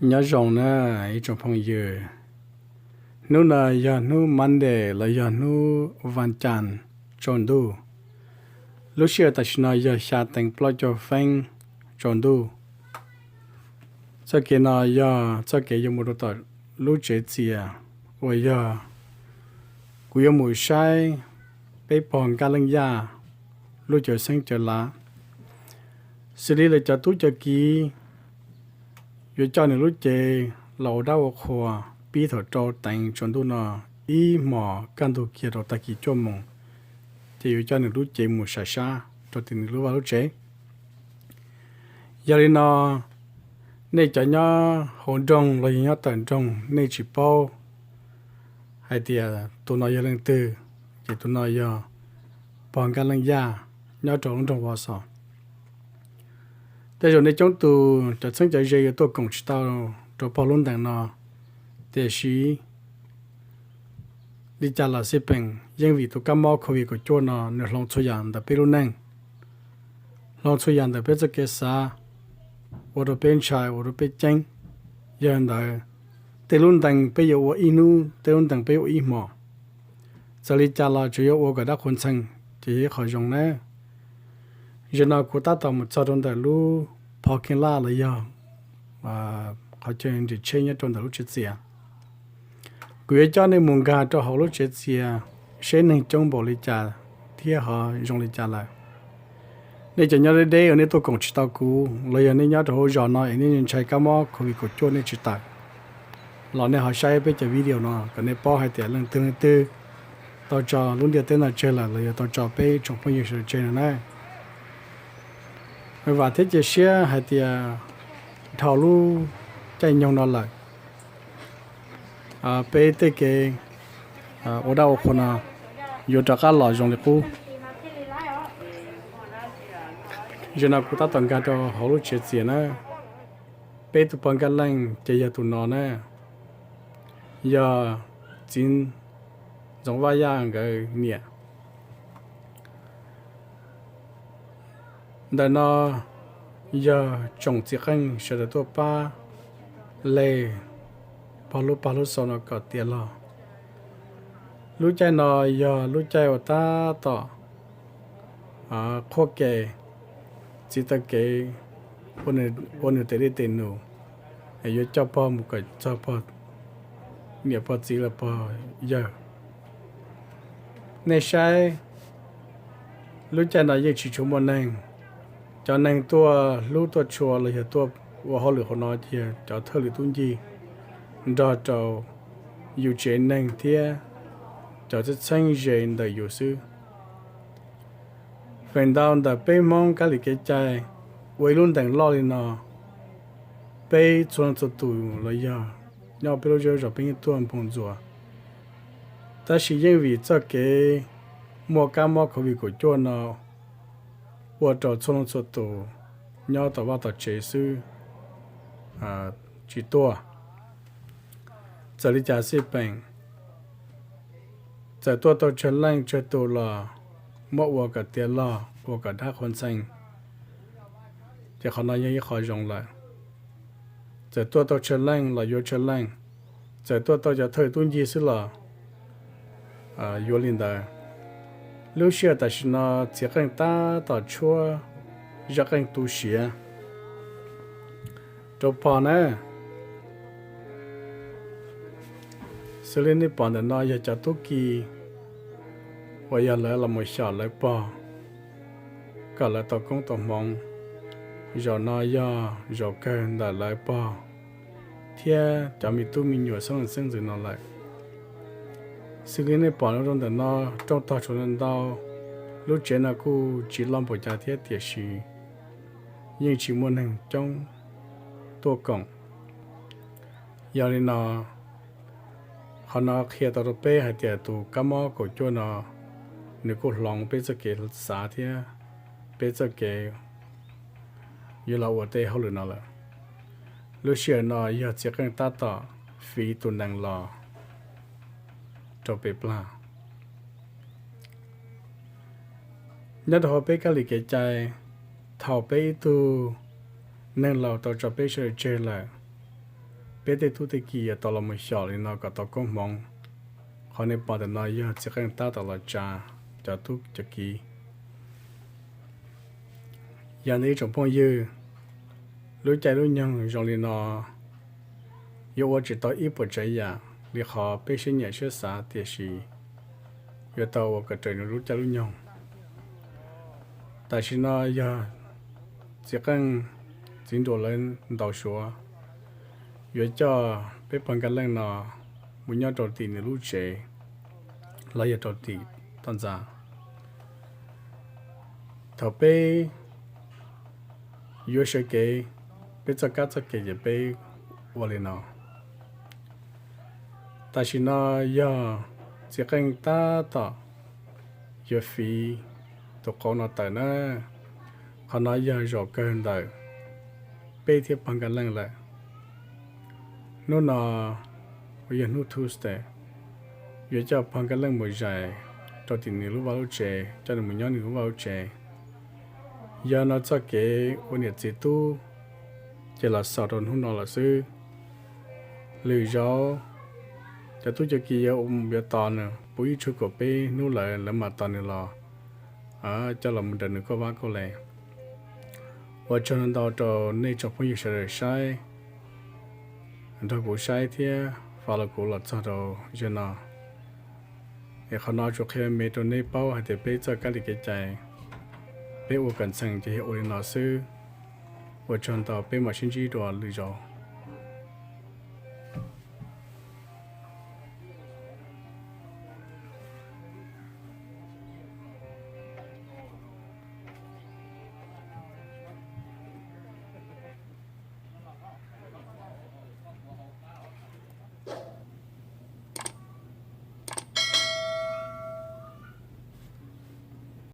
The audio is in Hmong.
Nyob zoo na ib tsoom phooj ywg, hnub no yog hnub Monday los yog hnub vas cas tsaus ntuj. Lub sij hawm tam sim no yog xya teev plaub caug feeb tsaus ntuj. Txoj kev no yog txoj kev yuav mus rau tom lub tsev txias uas yog kuv yuav mus saib peb pog Nkaj Leej Yaj lub cawv xeeb cawv lav, xws li lawv cov tub cov kiv yuav coj nws lub cev los ua dab ua qhua pib thaum rau teev tsaus ntuj no ib hmos kaj ntug kiag rau tag kis cuaj moos, ces yuav coj nws lub cev mus sam sab rau tim nws lub vaj lub tsev. Yog li no, nej cov nyob hauv nroog los yog nyob tawm nroog nej tsis paub hais tias tus no yog leej twg, ces tus no yog pog Nkaj Leej Yaj nyob rau lub nroog Vaj Xos. Tej zaum nej coob tus cov txheeb cov ze yuav tuaj koom tsis tau rau pog lub ntees no, tiam sis li cas los xij peem yeej vim tus kab mob covid kaum cuaj no nws hloov txhua yam ntawm peb lub neej, hloov txhua yam ntawm peb txoj kev xav, ua rau peb ntshai ua rau peb ceeb. Yog li ntawd, tej lub ntees peb yuav ua ib hnub, tej lub ntees peb yuav ua ib hmos. Txawm li cas los tsuas yuav ua kom dab qhuas ntxhee ces yog ib qho zoo na. Zaum no kuv tab tom mus txog rau ntawm lub parking lot los yog qhov chaw nrim tsheb nyob rau ntawm lub tsev txias. Kuv yuav coj nej mus nkag rau hauv lub tsev txias seb neeg coob npaum li cas thiab ho zoo li cas lawm. Nej cov nyob deb deb uas nej tuaj koom tsis tau kuv los yog nej nyob rau hauv zos no es nej ntshai kab mob covid kaum cuaj nej tsis tawm los nej ho saib peb cov video no kom nej paub hais tias leej twg leej twg tau tso lub ntiaj teb no tseg lawm los yog tau tso peb tsoom phooj ywg sawv daws tseg no na. Vam thiab cia siab hais tias dhau lub caij nyoog no lawm, peb tej kev ua dab ua qhua no yuav rov qab los zoo li qub. Zaum no kuv tab tom nkag rau hauv lub tsev txias na. Peb tus pog Nkaj Leej ces yog tus no na, yog txiv Ntxoov Vaj Yaj nkawd niam. Ntawm no yog tsoom txiv qeej sawv daws tuaj pab leg pog lub pag lub xau no kom tiav log. Lub caij no yog lub caij uas tab tom qhuab ke txiv taw kev ua nws tes dej tes num, yuav coj pog mus kom txog pog niam pog txiv los pog yawg. Nej saib, lub caij no yeej tsis tshua muaj neeg. Cov neeg tuaj hlub tuaj tshua los yog tuaj ua hauj lwm hauv no ces yog cov thawj lwm tub ncig nrog rau yus tsev neeg thiab cov txheeb txheeb ze ntawm yus xwb. Feem ntau ntawm peb Hmoob kab lis kev cai ua ib lub ntees loj li no, peb txhua leej txhua tus los yog nyob peb lub zej zos peb yeej tuaj npoo ntxuas. Tab sis yeej vim txoj kev muaj kab mob covid kaum cuaj no ua rau txhua leej txhua tus nyob tom vaj tom tsev xwb tsis tuaj. Txawm li cas xij peem, txawm tuaj tau tsawg leej tsawg tus los muab ua kom tiav log ua kom dab qhuas ntxhee, ces qhov no yog ib qho zoo lawm. Txawm tuaj tau tsawg leej los yuav tsawg leej, txawm tuaj tau cov thawj tub ncig xwb los yuav li ntawd. Lub sij hawm tam sim no txiv qeej tab tom tshuab zaj qeej tu siav rau pog na. Xws li nej pom ntawm no yog cov tub ki uas yog lawv los mus xyom lawv pog kom lawv tau koob tau hmoov. Zaum no yog zaum kawg ntawm lawv pog thiab cov me tub me nyuam xeeb leej xeeb ntxwv no lawm. Xws li nej pom rau ntawm no rooj tog tshuav ntau, lub tsev no kuj tsis loj npaum cas thiab tiam sis yeej tsis muaj neeg coob tuaj koom. Yog li no, qhov no qhia tau rau peb hais tias tus kab mob kaum cuaj no nws kuj hloov peb txoj kev xav thiab peb txoj kev yuav los ua tej hauj lwm no lawm. Lub sij hawm no yog txiv qeej tab tom fiv tus nees los rau pem plag. Nyob rau hauv peb kab lis kev cai, thaum peb ib tug neeg laus tau tso peb sawv daws tseg lawm, peb tej tub tej ki yuav tau los mus xyom li no kom tau koob hmoov. Qhov nej pom ntawm no yog txiv qeej tab tom los tsa cov tub cov ki. Yog nej ib tsoom phooj ywg, lub caij lub nyoog zoo li no yuav ua tsis tau ib puas tsav yam li qhov peb siab nyiam siab xav, tiam sis yuav tau ua kom raws nws lub caij lub nyoog. Tam sim no yog txiv qeej, txiv nruas lawv ntaus suav yuav coj peb pog Nkaj Leej no mus nyob rau tim nws lub tsev los yog rau tim toj ntxas. Thaum peb yuav sawv kev, peb txoj kab txoj kev ces peb ua li no. Tam sim no yog txiv qeej tab tom yuav fiv tus qauv no tawm na. Qhov no yog zaum kawg ntawm peb thiab pog Nkaj Leej lawm. Hnub no uas yog hnub Tuesday, yuav coj pog Nkaj Leej mus zais rau tim nws lub vaj lub tsev, coj nws mus nyob nws lub vaj lub tsev. Yog no txoj kev ua niam txiv tub ces los xaus rau hnub no lawm xwb. Lwm zaus cov tub cov ki yuav mus yuav tos nws puv ib tshuaj kaum peb hnub lawm lawv mam tos nws los coj los mus nraws nws kauj vab kauj le. Ua tsaug ntau rau nej tsoom phooj ywg sawv daws saib, nrog kuv saib thiab follow kuv los txog rau zaum no. Es qhov no tsuas qhia me rau nej paub hais tias peb txoj kab li kev cai, peb ua kom ntxhee ces yog ua li no xwb. Ua tsaug ntau, peb mam sib ntsib dua lwm zaus.